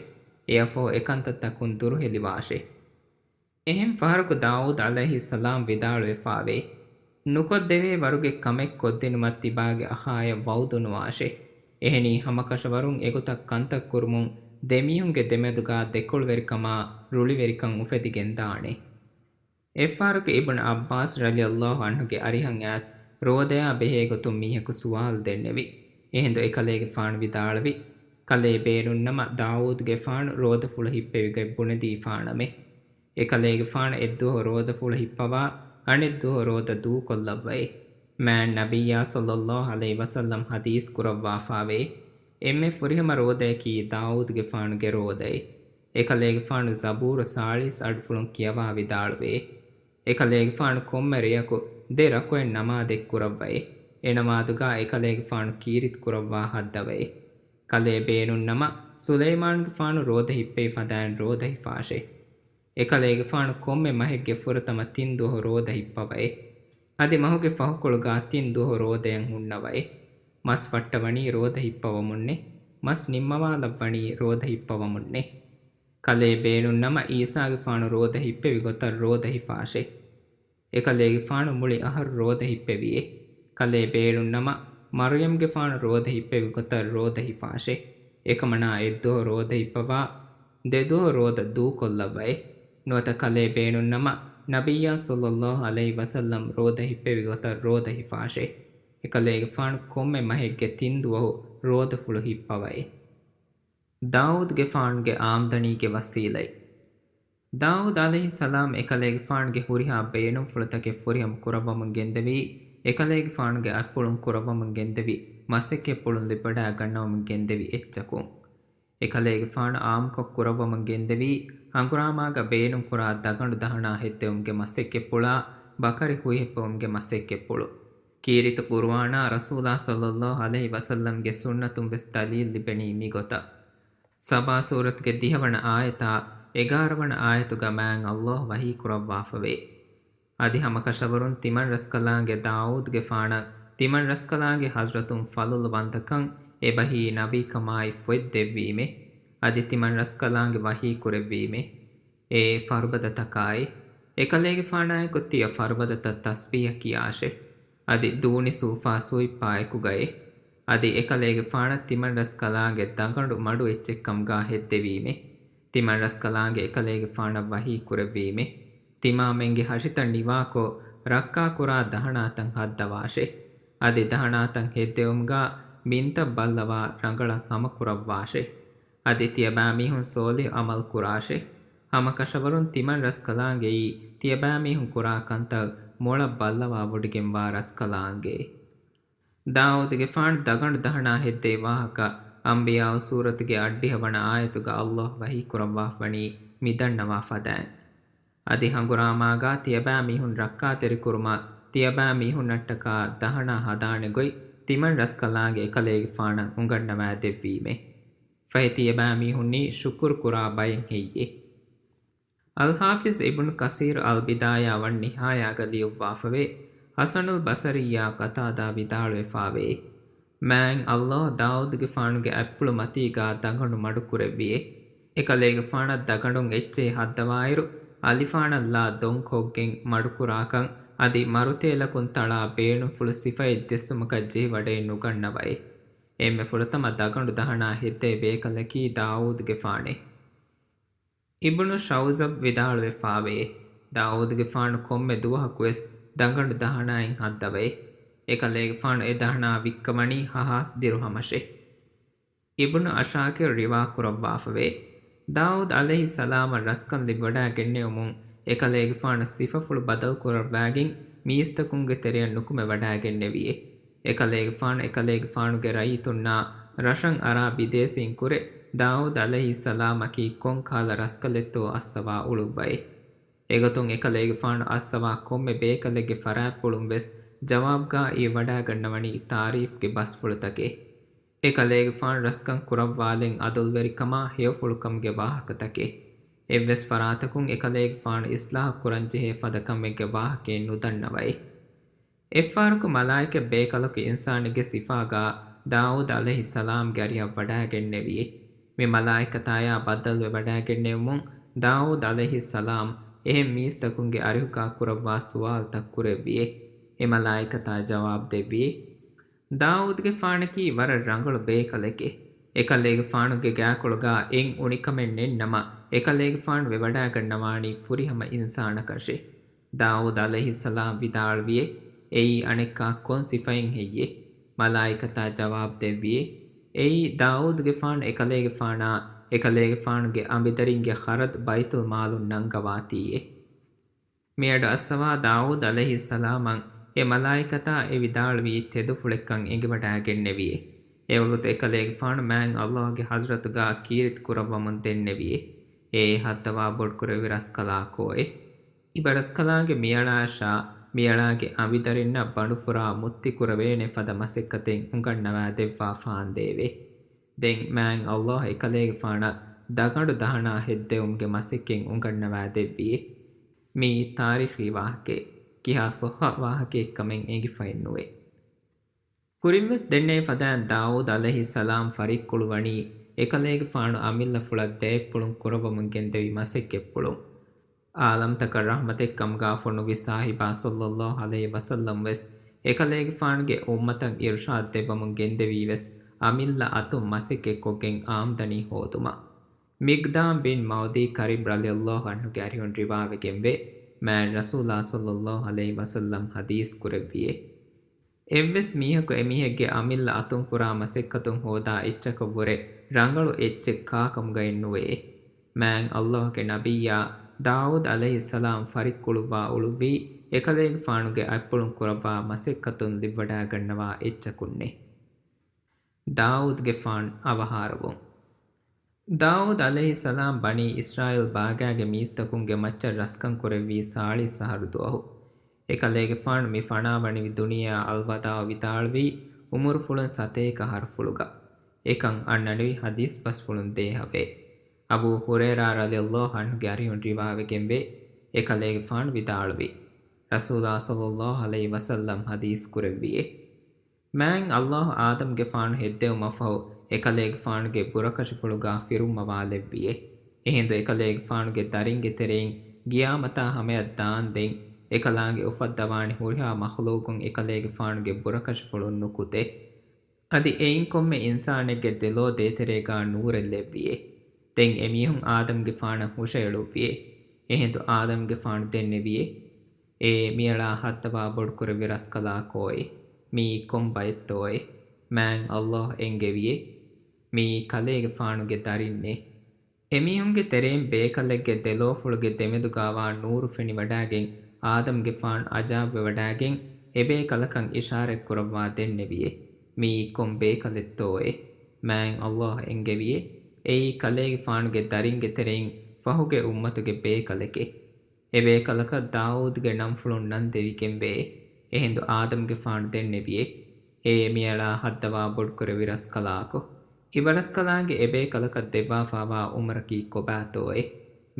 އެއަށްފަހު އެކަންތައްތަކުން ދުރުހެލިވާށޭ. އެހެން ފަހަރަކު ދާއޫދު ޢަލައިހިއްސަލާމް ވިދާޅުވެފާވޭ، ނުކޮށްދެވޭ ވަރުގެ ކަމެއް ކޮށްދިނުމަށް ތިބާގެ އަޚާޔަށް ވަޢުދުނުވާށޭ. އެހެނީ ހަމަކަށަވަރުން އެގޮތަށް ކަންތައް ކުރުމުން ދެމީހުންގެ ދެމެދުގާ ދެކޮޅުވެރިކަމާ ރުޅިވެރިކަން އުފެދިގެންދާނެ. އެއްފަހަރަކު އިބްނު ޢައްބާސް ރަޟިޔަﷲ ޢަންހުގެ އަރިހަށް އައިސް ރޯދަޔާ ބެހޭގޮތުން މީހަކު ސުވާލު ދެންނެވި. އެހިނދު އެކަލޭގެފާނު ވިދާޅުވި، ކަލޭ ބޭނުންނަމަ ދާއޫދުގެފާނު ރޯދަފުޅު ހިއްޕެވިގޮތް ބުނެދީފާނަމޭ. އެކަލޭގެފާނު އެއްދުވަހު ރޯދަފުޅު ހިއްޕަވާ، އަނެއްދުވަހު ރޯދަ ދޫކޮށްލައްވައޭ. މާތް ނަބިއްޔާ ޞައްލަﷲ ޢަލައިހި ވަސައްލަމް ޙަދީޘް ކުރައްވާފާވޭ، އެންމެ ފުރިހަމަ ރޯދަޔަކީ ދާއޫދުގެފާނުގެ ރޯދައޭ. އެކަލޭގެފާނު ޒަބޫރު ސާޅީސް އަޑުފުޅުން ކިޔަވާ ވިދާޅުވޭ. އެކަލޭގެފާނު ކޮންމެ ރެޔަކު ދެ ރަކުޢަތް ނަމާދެއް ކުރައްވައޭ. އެ ނަމާދުގާ އެކަލޭގެފާނު ކީރިތި ކުރައްވާ ހައްދަވައޭ. ކަލޭ ބޭނުންނަމަ، ސުލައިމާނުގެފާނު ރޯދަ ހިއްޕެވި ފަދައިން ރޯދަ ހިފާށޭ. އެކަލޭގެފާނު ކޮންމެ މަހެއްގެ ފުރަތަމަ ތިން ދުވަހު ރޯދަ ހިއްޕަވައޭ. އަދި މަހުގެ ފަހުކޮޅުގާ ތިން ދުވަހު ރޯދަޔަށް ހުންނަވައޭ. މަސް ފައްޓަވަނީ ރޯދަ ހިއްޕަވަމުންނޭ. މަސް ނިންމަވާލައްވަނީ ރޯދަ ހިއްޕަވަމުންނޭ. ކަލޭ ބޭނުންނަމަ އީސާގެފާނު ރޯދަ ހިއްޕެވި ގޮތަށް ރޯދަ ހިފާށޭ. އެކަލޭގެފާނު މުޅި އަހަރު ރޯދަ ހިއްޕެވިއޭ. ކަލޭ ބޭނުންނަމަ މަރުޔަމްގެފާނު ރޯދަ ހިއްޕެވި ގޮތަށް ރޯދަ ހިފާށޭ. އެކަމަނާ އެއްދުވަހު ރޯދަ ހިއްޕަވާ، ދެދުވަހު ރޯދަ ދޫކޮށްލައްވައޭ. ނުވަތަ ކަލޭ ބޭނުންނަމަ، ނަބިއްޔާ ޞައްލަﷲ ޢަލައިހި ވަސައްލަމް ރޯދަ ހިއްޕެވި ގޮތަށް ރޯދަ ހިފާށޭ. އެކަލޭގެފާނު ކޮންމެ މަހެއްގެ ތިން ދުވަހު ރޯދަފުޅު ހިއްޕަވައޭ. ދާއޫދުގެފާނުގެ އާމްދަނީގެ ވަސީލަތް. ދާއޫދު ޢަލައިހިއްސަލާމް އެކަލޭގެފާނުގެ ހުރިހާ ބޭނުންފުޅުތަކެއް ފުރިހަމަ ކުރައްވަމުން ގެންދެވީ، އެކަލޭގެފާނުގެ އަތްޕުޅުން ކުރައްވަމުން ގެންދެވި މަސައްކަތްޕުޅުން ލިބިވަޑައިގަންނަވަމުން ގެންދެވި އެއްޗަކުން. އެކަލޭގެފާނު އާއްމުކޮށް ކުރައްވަމުން ގެންދެވީ، ހަނގުރާމާގަ ބޭނުންކުރާ ދަގަނޑު ދަހަނާ ހެއްދެވުމުގެ މަސައްކަތްޕުޅާ، ބަކަރި ހުއިހިއްޕެވުމުގެ މަސައްކަތްޕުޅު. ކީރިތި ޤުރުއާނާ ރަސޫލާ ޞައްލަﷲ ޢަލައިހި ވަސައްލަމްގެ ސުންނަތުން ވެސް ދަލީލް ލިބެނީ މިގޮތަށް. ސަބާ ސޫރަތުގެ ދިހަވަނަ އާޔަތާ އެގާރަވަނަ އާޔަތުގަ މާތް ﷲ ވަޙީ ކުރައްވާފަވޭ. އަދި ހަމަކަށަވަރުން ތިމަންރަސްކަލާނގެ ދާއޫދުގެފާނަށް ތިމަންރަސްކަލާނގެ ޙަޟްރަތުން ފަޟުލުވަންތަކަން އެބަހީ ނަބީކަމާއި ފޮތް ދެއްވީމޭ. އަދި ތިމަންރަސްކަލާނގެ ވަޙީ ކުރެއްވީމޭ. އޭ ފަރުބަދަތަކާއި، އެކަލޭގެފާނާއެކު ތިޔަ ފަރުބަދަތައް ތަސްބީޙަ ކިޔާށޭ. އަދި ދޫނި ސޫފާ ސުއިއްޕާއެކުގައޭ. އަދި އެކަލޭގެފާނަށް ތިމަންރަސްކަލާނގެ ދަގަނޑު މަޑު އެއްޗެއްކަމުގާ ހެއްދެވީމޭ. ތިމަންރަސްކަލާނގެ އެކަލޭގެފާނަށް ވަޙީ ކުރެއްވީމޭ. ތިމާމެންގެ ހަށިތައް ނިވާކޮށް، ރައްކާކުރާ ދަހަނާތައް ހައްދަވާށޭ. އަދި ދަހަނާތައް ހެއްދެވުމުގާ ބިންތައް ބައްލަވާ ރަނގަޅަށް ހަމަކުރައްވާށޭ. އަދި ތިޔަބައިމީހުން ޞޯލިޙު ޢަމަލު ކުރާށޭ. ހަމަކަށަވަރުން ތިމަންރަސްކަލާނގެއީ ތިޔަބައިމީހުން ކުރާ ކަންތައް މޮޅަށް ބައްލަވާވޮޑިގެންވާ ރަސްކަލާނގެ. ދާއޫދުގެފާނު ދަގަނޑު ދަހަނާ ހެއްދޭ ވާހަކަ އަންބިޔާއު ސޫރަތުގެ އަށްޑިހަ ވަނަ އާޔަތުގަ އައްލާހު ވަޙީ ކުރައްވާފަވަނީ މިދަންނަވާ ފަދައިން. އަދި ހަނގުރާމާގާ ތިޔަބައިމީހުން ރައްކާތެރިކުރުމަށް ތިޔަބައިމީހުންނަށްޓަކާ ދަހަނާ ހަދާނެ ގޮތް ތިމަން ރަސްކަލާނގެ އެކަލޭގެފާނަށް އުނގަންނަވާދެއްވީމޭ. ފަހެ ތިޔަބައިމީހުންނީ ޝުކުރު ކުރާ ބައެއް ހެއްޔޭ؟ އަލްޙާފިޒް އިބްނު ކަސީރު އަލްބިދާޔާ ވަން ނިހާޔާގަ ލިޔުއްވާފަވޭ، ޙަސަނުލް ބަޞަރީއާ ޤަތާދާ ވިދާޅުވެފާވޭ، މާތް އައްލާހު ދާއޫދުގެފާނުގެ އަތްޕުޅު މަތީގާ ދަގަނޑު މަޑުކުރެއްވިއޭ. އެކަލޭގެފާނަށް ދަގަނޑުން އެއްޗެހި ހައްދަވާއިރު، އަލިފާނަށްލާ ދޮން ކޮށްގެން މަޑުކުރާކަން، އަދި މަރުތޭލަކުން ތަޅާ ބޭނުންފުޅު ސިފައެއް ޖެއްސުމަކަށް ޖެހިވަޑައެއް ނުގަންނަވައޭ. އެންމެ ފުރަތަމަ ދަގަނޑު ދަހަނާ ހެއްދޭ ބޭކަލަކީ ދާއޫދުގެފާނޭ. އިބްނު ޝައުޒަބް ވިދާޅުވެފާވޭ، ދާއޫދުގެފާނު ކޮންމެ ދުވަހަކުވެސް ދަގަނޑު ދަހަނާއެއް ހައްދަވައޭ. އެކަލޭގެފާނު އެ ދަހަނާ ވިއްކަމަނީ ހަހާސް ދިރުހަމަށޭ. އިބްނު އަޝާކިރު ރިވާ ކުރައްވާފަވޭ، ދާއޫދު ޢަލައިހިއްސަލާމަށް ރަސްކަން ލިބިވަޑައިގެންނެވުމުން އެކަލޭގެފާނު ސިފަފުޅު ބަދަލުކުރައްވާގެން މީސްތަކުންގެ ތެރެއަށް ނުކުމެވަޑައިގެންނެވިއޭ. އެކަލޭގެފާނު އެކަލޭގެފާނުގެ ރައްޔިތުންނާ ރަށަށް އަރާ ބިދޭސީން ކުރެ، ދާއޫދު ޢަލައިހިއްސަލާމަކީ ކޮން ކަހަލަ ރަސްކަލެއްތޯ އައްސަވާ އުޅުއްވައޭ. އެގޮތުން އެކަލޭގެފާނު އައްސަވާ ކޮންމެ ބޭކަލެއްގެ ފަރާތްޕުޅުން ވެސް ޖަވާބުގާ އިވިވަޑައިގަންނަވަނީ ތާރީފްގެ ބަސްފުޅުތަކެއް. އެކަލޭގެފާނު ރަސްކަން ކުރައްވާލެން އަދުލުވެރިކަމާ ހެޔޮފުޅުކަމުގެ ވާހަކަތަކެއް. އެއްވެސް ފަރާތަކުން އެކަލޭގެފާނު އިސްލާހު ކުރަންޖެހޭ ފަދަ ކަމެއްގެ ވާހަކައެއް ނުދަންނަވައޭ. އެއްފަހަރަކު މަލާއިކަ ބޭކަލަކު އިންސާނެއްގެ ސިފާގާ ދާއޫދު ޢަލައިހިއްސަލާމްގެ އަރިހަށް ވަޑައިގެންނެވިއޭ. މި މަލާއިކަތާޔާ ބައްދަލުވެވަޑައިގެންނެވުމުން ދާއޫދު ޢަލައިހިއްސަލާމް އެހެން މީސްތަކުންގެ އަރިހުގާ ކުރައްވާ ސުވާލުތައް ކުރެއްވިއޭ. އެ މަލާއިކަތާ ޖަވާބު ދެއްވިއޭ، ދާއޫދުގެފާނަކީ ވަރަށް ރަނގަޅު ބޭކަލެކޭ. އެކަލޭގެފާނުގެ ގާކޮޅުގާ އެއް އުނިކަމެއް ނެތްނަމަ، އެކަލޭގެފާނު ވެވަޑައިގަންނަވާނީ ފުރިހަމަ އިންސާނަކަށޭ. ދާއޫދު ޢަލައިހިއްސަލާމް ވިދާޅުވިއޭ، އެއީ އަނެއްކާ ކޮން ސިފައެއް ހެއްޔޭ؟ މަލާއިކަތާ ޖަވާބު ދެއްވިއޭ، އެއީ ދާއޫދުގެފާނު އެކަލޭގެފާނާ، އެކަލޭގެފާނުގެ އަނބިދަރިންގެ ޚަރަދު ބައިތުލް މާލުން ނަންގަވާތީއޭ. މިއަޑު އައްސަވާ ދާއޫދު ޢަލައިހިއްސަލާމަށް އެ މަލާއިކަތާ އެ ވިދާޅުވީ ތެދުފުޅެއްކަން އެނގިވަޑައިގެންނެވިއޭ. އެވަގުތު އެކަލޭގެފާނު މާތް އައްލާހުގެ ޙަޟްރަތުގާ ކީރިތި ކުރައްވަމުން ދެންނެވިއޭ. އެ ހައްދަވާ ބޮޑުކުރެއްވި ރަސްކަލާކޯއޭ؟ އިބަރަސްކަލާނގެ މިއަޅާއަށާ މިއަޅާގެ އަނބިދަރިންނަށް ބަނޑުފުރާ މުއްތި ކުރެވޭނެ ފަދަ މަސައްކަތެއް އުނގަންނަވާ ދެއްވާފާނދޭވެ. ދެން މާތް އައްލާހު އެކަލޭގެފާނަށް ދަގަނޑު ދަހަނާ ހެއްދެވުމުގެ މަސައްކަތް އުނގަންނަވާ ދެއްވިއޭ. މިއީ ތާރީޚީ ވާހަކައެއް. ކިހާ ޞައްޙަ ވާހަކައެއްކަމެއް އެނގިފައެއްނުވޭ. ކުރިންވެސް ދެންނެވި ފަދައިން ދާއޫދު ޢަލައިހިއްސަލާމް ފަރިއްކުޅުވަނީ އެކަލޭގެފާނު އަމިއްލަފުޅަށް ދަޔަތްޕުޅުން ކުރައްވަމުން ގެންދެވި މަސައްކަތްޕުޅުން. ޢާލަމްތަކަށް ރަޙްމަތެއް ކަމުގާ ފޮނުއްވި ސާހިބާ ޞައްލައްލާހު ޢަލައިހި ވަސައްލަމް ވެސް އެކަލޭގެފާނުގެ އުއްމަތަށް އިރުޝާދު ދެއްވަމުން ގެންދެވީ ވެސް އަމިއްލަ އަތުން މަސައްކަތްކޮށްގެން އާމްދަނީ ހޯދުމަށް. މިޤްދާމް ބިން މަޢުދީ ކަރީބް ރަޟިޔައްލާހު ޢަންހުގެ އަރިހުން ރިވާވެގެންވޭ، މާތް ރަސޫލާ ޞައްލައްލާހު ޢަލައިހި ވަސައްލަމް ޙަދީޘް ކުރެއްވިއޭ. އެއްވެސް މީހަކު އެމީހެއްގެ އަމިއްލަ އަތުން ކުރާ މަސައްކަތުން ހޯދާ އެއްޗަކަށްވުރެ ރަނގަޅު އެއްޗެއް ކާކަމުގައެއް ނުވެއޭ. މާތް އައްލާހުގެ ނަބިއްޔާ ދާއޫދު ޢަލައިހިއްސަލާމް ފަރިއްކުޅުއްވާ އުޅުއްވީ އެކަލޭގެފާނުގެ އަތްޕުޅުން ކުރައްވާ މަސައްކަތުން ލިބިވަޑައިގަންނަވާ އެއްޗަކުންނޭ. ދާއޫދުގެފާނު އަވަހާރަވުން. ދާއޫދު ޢަލައިހިއްސަލާމް ބަނީ އިސްރާއީލް ބާގާގެ މީސްތަކުންގެ މައްޗަށް ރަސްކަން ކުރެއްވީ ސާޅީސް އަހަރު ދުވަހު. އެކަލޭގެފާނު މި ފަނާވަނިވި ދުނިޔެއާ އަލްވަދާޢު ވިދާޅުވީ އުމުރުފުޅުން ސަތޭކަ އަހަރުފުޅުގަ. އެކަން އަންނަނިވި ޙަދީޘް ބަސްފުޅުން ދޭހަވޭ. އަބޫ ހުރައިރާ ރަޟިޔައްލާހު ޢަންހުގެ އަރިހުން ރިވާވެގެންވޭ، އެކަލޭގެފާނު ވިދާޅުވީ، ރަސޫލާ ޞައްލައްލާހު ޢަލައިހި ވަސައްލަމް ޙަދީޘް ކުރެއްވިއޭ. މާތް އައްލާހު އާދަމްގެފާނު ހެއްދެވުމަށްފަހު އެކަލޭގެފާނުގެ ބުރަކަށިފުޅުގާ ފިރުއްމަވާލެއްވިއޭ. އެހިނދު އެކަލޭގެފާނުގެ ދަރިންގެ ތެރެއިން ގިޔާމަތާ ހަމަޔަށް ދާންދެން އެކަލާނގެ އުފައްދަވާނެ ހުރިހާ މަޚްލޫޤުން އެކަލޭގެފާނުގެ ބުރަކަށިފުޅުން ނުކުތޭ. އަދި އެއިން ކޮންމެ އިންސާނެއްގެ ދެލޯ ދޭތެރޭގާ ނޫރެއް ލެއްވިއޭ. ދެން އެމީހުން އާދަމްގެފާނަށް ހުށައެޅުއްވިއޭ. އެހިނދު އާދަމްގެފާނު ދެންނެވިއޭ، އޭ މިއަޅާ ހައްދަވާ ބޮޑުކުރެއްވި ރަސްކަލާކޯއޭ؟ މިއީ ކޮން ބައެއްތޯއޭ؟ މާތް އައްލާހު އެންގެވިއޭ، މިއީ ކަލޭގެފާނުގެ ދަރިންނޭ. އެމީހުންގެ ތެރެއިން ބޭކަލެއްގެ ދެލޯފުޅުގެ ދެމެދުގާވާ ނޫރު ފެނިވަޑައިގެން އާދަމްގެފާނު އަޖައިބްވެވަޑައިގެން އެބޭކަލަކަށް އިޝާރަތްކުރައްވާ ދެންނެވިއޭ، މިއީ ކޮން ބޭކަލެއްތޯއޭ؟ މާތް ﷲ އެންގެވިއޭ، އެއީ ކަލޭގެފާނުގެ ދަރިންގެ ތެރެއިން ފަހުގެ އުއްމަތުގެ ބޭކަލެކޭ. އެބޭކަލަކަށް ދާއޫދުގެ ނަންފުޅުން ނަން ދެވިގެންވެއޭ. އެހިނދު އާދަމްގެފާނު ދެންނެވިއޭ، އޭ މިއަޅާ ހައްދަވާ ބޮޑުކުރެއްވި ރަސްކަލާކޮ! އިބަރަސްކަލާނގެ އެބޭކަލަކަށް ދެއްވާފާވާ އުމުރަކީ ކޮބާތޯއޭ؟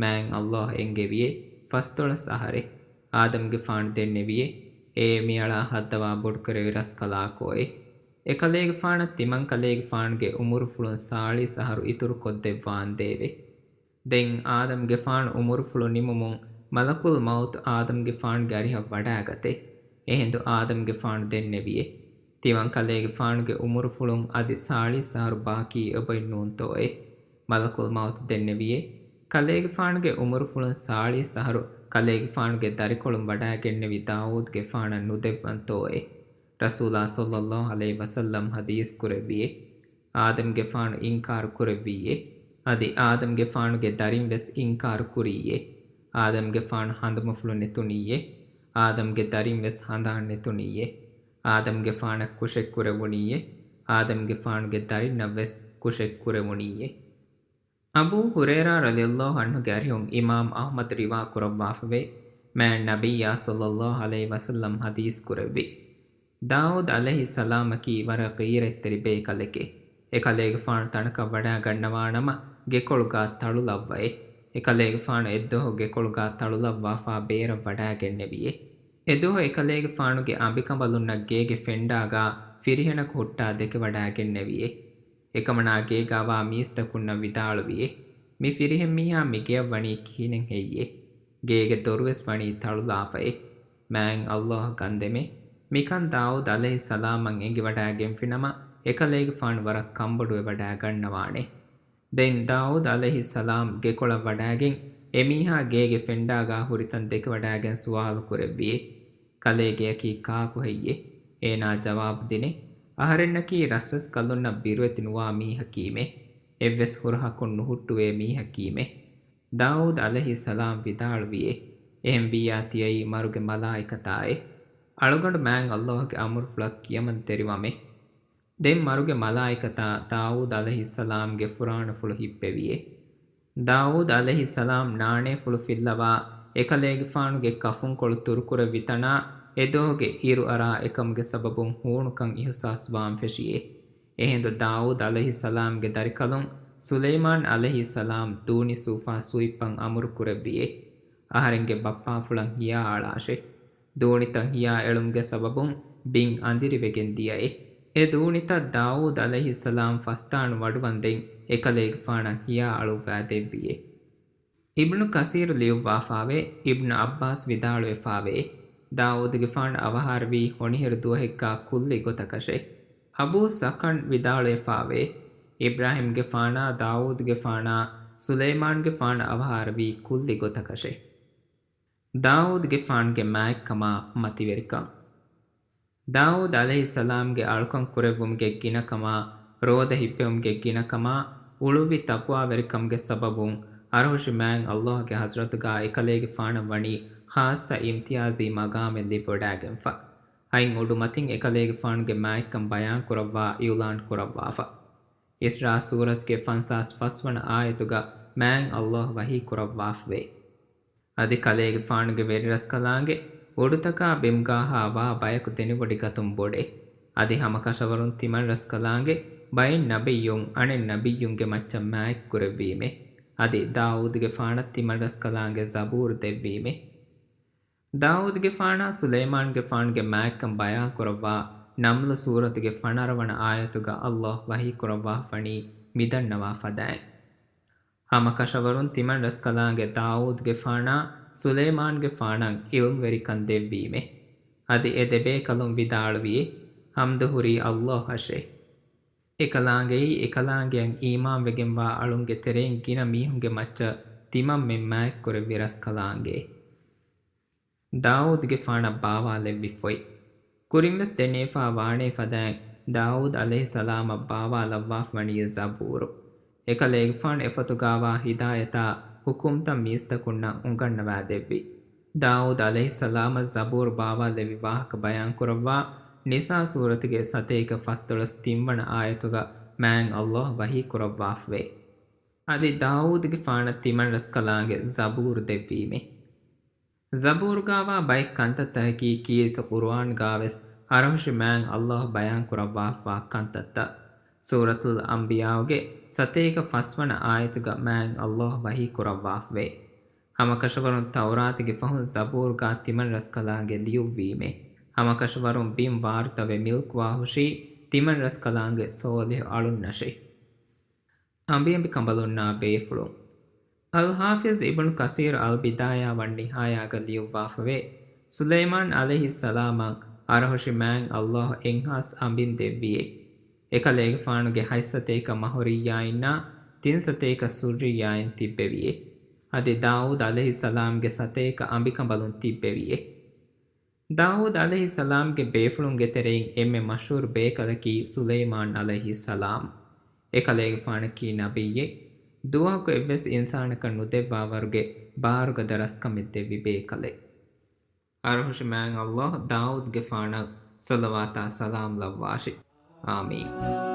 މާތް ﷲ އެންގެވިއޭ، ފަސްދޮޅަސް އަހަރޭ. އާދަމްގެފާނު ދެންނެވިއޭ، އޭ މިއަޅާ ހައްދަވާ ބޮޑުކުރެއްވި ރަސްކަލާކޯއޭ! އެކަލޭގެފާނަށް ތިމަންކަލޭގެފާނުގެ އުމުރުފުޅުން ސާޅީސް އަހަރު އިތުރުކޮށްދެއްވާނދޭވެ! ދެން އާދަމްގެފާނު އުމުރުފުޅު ނިމުމުން މަލަކުލް މައުތު އާދަމްގެފާނުގެ އަރިހަށް ވަޑައިގަތޭ. އެހިނދު އާދަމްގެފާނު ދެންނެވިއޭ، ތިމަންކަލޭގެފާނުގެ އުމުރުފުޅުން އަދި ސާޅީސް އަހަރު ބާކީ އެބައޮތްނޫންތޯއޭ؟ މަލަކުލް މައުތު ދެންނެވިއޭ، ކަލޭގެފާނުގެ އުމުރުފުޅުން ސާޅީސް އަހަރު ކަލޭގެފާނުގެ ދަރިކޮޅުން ވަޑައިގެންނެވި ދާއޫދުގެފާނަށް ނުދެއްވަންތޯއޭ؟ ރަސޫލާ ޞައްލައްލާހު ޢަލައިހި ވަސައްލަމް ޙަދީޘް ކުރެއްވިއޭ، އާދަމްގެފާނު އިންކާރު ކުރެއްވިއްޔޭ. އަދި އާދަމްގެފާނުގެ ދަރިން ވެސް އިންކާރު ކުރިއްޔޭ. އާދަމްގެފާނު ހަނދުމަފުޅު ނެތުނިއްޔޭ. އާދަމްގެ ދަރިން ވެސް ހަނދާން ނެތުނިއްޔޭ. އާދަމްގެފާނަށް ކުށެއް ކުރެވުނިއްޔޭ. އާދަމްގެފާނުގެ ދަރިންނަށް ވެސް ކުށެއް ކުރެވުނިއްޔޭ. އަބޫ ހުރައިރާ ރަޟިޔައްލާހު ޢަންހުގެ އަރިހުން އިމާމް އަޙްމަދު ރިވާ ކުރައްވާފަވޭ، މާތް ނަބިއްޔާ ޞައްލައްލާހު ޢަލައިހި ވަސައްލަމް ޙަދީޘް ކުރެއްވި، ދާއޫދު ޢަލައިހިއްސަލާމަކީ ވަރަށް ޣީރަތްތެރި ބޭކަލެކޭ. އެކަލޭގެފާނު ތަނަކަށް ވަޑައިގަންނަވާނަމަ، ގެކޮޅުގާ ތަޅުލައްވައޭ. އެކަލޭގެފާނު އެއްދުވަހު ގެކޮޅުގާ ތަޅުލައްވާފާ ބޭރަށް ވަޑައިގެންނެވިއޭ. އެދުވަހު އެކަލޭގެފާނުގެ އަނބިކަނބަލުންނަށް ގޭގެ ފެންޑާގާ ފިރިހެނަކު ހުއްޓާ ދެކެވަޑައިގެންނެވިއޭ. އެކަމަނާ ގޭގާވާ މީސްތަކުންނަށް ވިދާޅުވިއޭ، މި ފިރިހެންމީހާ މި ގެޔަށް ވަނީ ކިހިނެއް ހެއްޔޭ؟ ގޭގެ ދޮރުވެސް ވަނީ ތަޅުލާފައޭ. މާތް ﷲ ކަންދެމޭ. މިކަން ދާއޫދު ޢަލައިހިއްސަލާމަށް އެނގިވަޑައިގެންފިނަމަ، އެކަލޭގެފާނު ވަރަށް ކަންބޮޑުވެވަޑައިގަންނަވާނެ. ދެން ދާއޫދު ޢަލައިހިއްސަލާމް ގެކޮޅަށް ވަޑައިގެން، އެމީހާ ގޭގެ ފެންޑާގާ ހުރިތަން ދެކެވަޑައިގެން ސުވާލު ކުރެއްވިއޭ، ކަލޭ ގެޔަކީ ކާކު ހެއްޔޭ؟ އޭނާ ޖަވާބު ދިނޭ، އަހަރެންނަކީ ރަސްރަސްކަލުންނަށް ބިރުވެތި ނުވާ މީހަކީމޭ. އެއްވެސް ހުރަހަކުން ނުހުއްޓުވޭ މީހަކީމޭ. ދާއޫދު ޢަލައިހިއްސަލާމް ވިދާޅުވިއޭ، އެހެންވިއްޔާ ތިޔައީ މަރުގެ މަލާއިކަތާއޭ. އަޅުގަނޑު މާތް ﷲ ގެ އަމުރުފުޅަށް ކިޔަމަންތެރިވަމޭ. ދެން މަރުގެ މަލާއިކަތާ ދާއޫދު ޢަލައިހިއްސަލާމްގެ ފުރާނަފުޅު ހިއްޕެވިއޭ. ދާއޫދު ޢަލައިހިއްސަލާމް ނާނޭފުޅު ފިއްލަވާ، އެކަލޭގެފާނުގެ ކަފުންކޮޅު ތުރުކުރެއްވި ތަނާ އެދުވަހުގެ އިރުއަރާ އެކަމުގެ ސަބަބުން ހޫނުކަން އިޙުސާސްވާން ފެށިއޭ. އެހިނދު ދާއޫދު ޢަލައިހިއްސަލާމްގެ ދަރިކަލުން ސުލައިމާން ޢަލައިހިއްސަލާމް ދޫނި ސޫފާ ސުއިއްޕަން އަމުރު ކުރެއްވިއޭ، އަހަރެންގެ ބައްޕާފުޅަށް ހިޔާ އަޅާށޭ. ދޫނިތައް ހިޔާ އެޅުމުގެ ސަބަބުން ބިން އަނދިރިވެގެން ދިޔައޭ. އެ ދޫނިތައް ދާއޫދު ޢަލައިހިއްސަލާމް ފަސްދާނު ވަޑުވަންދެން އެކަލޭގެފާނަށް ހިޔާ އަޅުއްވާ ދެއްވިއޭ. އިބްނު ކަސީރު ލިޔުއްވާފާވޭ، އިބްނު ޢައްބާސް ވިދާޅުވެފާވޭ، ދާއޫދުގެފާނު އަވަހާރަވީ ހޮނިހިރު ދުވަހެއްގާ ކުއްލި ގޮތަކަށޭ. އަބޫ ސަކަން ވިދާޅުވެފާވޭ، އިބްރާހީމްގެފާނާ ދާއޫދުގެފާނާ ސުލައިމާންގެފާނު އަވަހާރަވީ ކުއްލި ގޮތަކަށޭ. ދާއޫދުގެފާނުގެ މާތްކަމާ މަތިވެރިކަން. ދާއޫދު ޢަލައިހިއްސަލާމްގެ އަޅުކަން ކުރެއްވުމުގެ ގިނަކަމާ، ރޯދަ ހިއްޕެވުމުގެ ގިނަކަމާ، އުޅުއްވި ތަޤްވާވެރިކަމުގެ ސަބަބުން، އަރުހުށި މާތް ﷲ ގެ ޙަޟްރަތުގާ އެކަލޭގެފާނަށް ވަނީ ޚާއްޞަ އިމްތިޔާޒީ މަގާމެއް ލިބިވަޑައިގެންފަ. އަތް އުޑުމަތިން އެކަލޭގެފާނުގެ މާތްކަން ބަޔާންކުރައްވާ އިޢުލާން ކުރައްވާފަ. އިސްރާ ސޫރަތުގެ ފަންސާސް ފަސް ވަނަ އާޔަތުގަ މާތް ﷲ ވަޙީ ކުރައްވާފަވޭ. އަދި ކަލޭގެފާނުގެ ވެރިރަސްކަލާނގެ އުޑުތަކާ ބިމްގާހާ ވާ ބަޔަކު ދެނެވޮޑިގަތުން ބޮޑޭ. އަދި ހަމަކަށަވަރުން ތިމަންރަސްކަލާނގެ ބައެއް ނަބިއްޔުން އަނެއް ނަބިއްޔުންގެ މައްޗަށް މާތްކުރެއްވީމޭ. އަދި ދާއޫދުގެފާނަށް ތިމަންރަސްކަލާނގެ ޒަބޫރު ދެއްވީމޭ. ދާއޫދުގެފާނާ ސުލައިމާންގެފާނުގެ މާތްކަން ބަޔާންކުރައްވާ ނަމްލު ސޫރަތުގެ ފަނަރަ ވަނަ އާޔަތުގަ ﷲ ވަޙީކުރައްވާފަވަނީ މިދަންނަވާ ފަދައިން. ހަމަކަށަވަރުން ތިމަންރަސްކަލާނގެ ދާއޫދުގެފާނާ ސުލައިމާންގެފާނަށް ޢިލްމުވެރިކަން ދެއްވީމޭ. އަދި އެ ދެބޭކަލުން ވިދާޅުވިއޭ، ޙަމްދު ހުރީ ﷲ އަށޭ. އެކަލާނގެއީ އެކަލާނގެއަށް އީމާންވެގެންވާ އަޅުންގެ ތެރެއިން ގިނަ މީހުންގެ މައްޗަށް ތިމަންމެން މާތްކުރެއްވި ރަސްކަލާނގެ. ދާއޫދުގެފާނަށް ބާވާލެއްވި ފޮތް. ކުރިންވެސް ދެނެވިފާ ވާނޭ ފަދައިން، ދާއޫދު ޢަލައިހިއްސަލާމަށް ބާވާލައްވާފަވަނީ ޒަބޫރު. އެކަލޭގެފާނު އެފޮތުގާވާ ހިދާޔަތާ ޙުކުމްތައް މީސްތަކުންނަށް އުނގަންނަވާދެއްވި. ދާއޫދު ޢަލައިހިއްސަލާމަށް ޒަބޫރު ބާވާލެއްވި ވާހަކަ ބަޔާންކުރައްވާ ނިސާ ސޫރަތުގެ ސަތޭކަ ފަސްދޮޅަސް ތިންވަނަ އާޔަތުގަ މާތް ﷲ ވަޙީ ކުރައްވާފަވޭ. އަދި ދާއޫދުގެފާނަށް ތިމަންރަސްކަލާނގެ ޒަބޫރު ދެއްވީމޭ. ޒަބޫރުގާވާ ބައެއް ކަންތައްތަކަކީ ކީރިތި ޤުރުއާންގާވެސް އަރަހުށި މާތް ﷲ ބަޔާންކުރައްވާފަވާ ކަންތައްތައް. ސޫރަތުލް އަންބިޔާއުގެ ސަތޭކަ ފަސްވަނަ އާޔަތުގަ މާތް ﷲ ވަޙީ ކުރައްވާފަވޭ. ހަމަކަށަވަރުން ތައުރާތުގެ ފަހުން ޒަބޫރުގާ ތިމަންރަސްކަލާނގެ ލިޔުއްވީމޭ. ހަމަކަށަވަރުން ބިން ވާރުތަވެ މިލްކުވާ ހުށީ ތިމަންރަސްކަލާނގެ ޞޯލިޙު އަޅުންނަށޭ. އަނބިއަނބިކަނބަލުންނާ ބޭފުޅުން. އަލް ޙާފިޒް އިބްނު ކަސީރު އަލް ބިދާޔާ ވަން ނިހާޔާގަ ލިޔުއްވާފަވޭ، ސުލައިމާން ޢަލައިހިއްސަލާމަށް އަރަހުށި މާތް ﷲ އެއްހާސް އަނބިން ދެއްވިއޭ. އެކަލޭގެފާނުގެ ހަތްސަތޭކަ މަހުރިއްޔާއިންނާ ތިންސަތޭކަ ސުއްރިއްޔާއިން ތިއްބެވިއޭ. އަދި ދާއޫދު ޢަލައިހިއްސަލާމްގެ ސަތޭކަ އަނބިކަނބަލުން ތިއްބެވިއޭ. ދާއޫދު ޢަލައިހިއްސަލާމްގެ ބޭފުޅުންގެ ތެރެއިން އެންމެ މަޝްހޫރު ބޭކަލަކީ ސުލައިމާން ޢަލައިހިއްސަލާމް. އެކަލޭގެފާނަކީ ނަބިއްޔެއް، ދުވަހަކު އެއްވެސް އިންސާނަކަށް ނުދެއްވާވަރުގެ ބާރުގަދަ ރަސްކަމެއް ދެއްވި ބޭކަލެއް. އަރަހުށި މާތް ﷲ ދާއޫދުގެފާނަށް ޞަލަވާތާ ސަލާމް ލައްވާށި. އާމީން.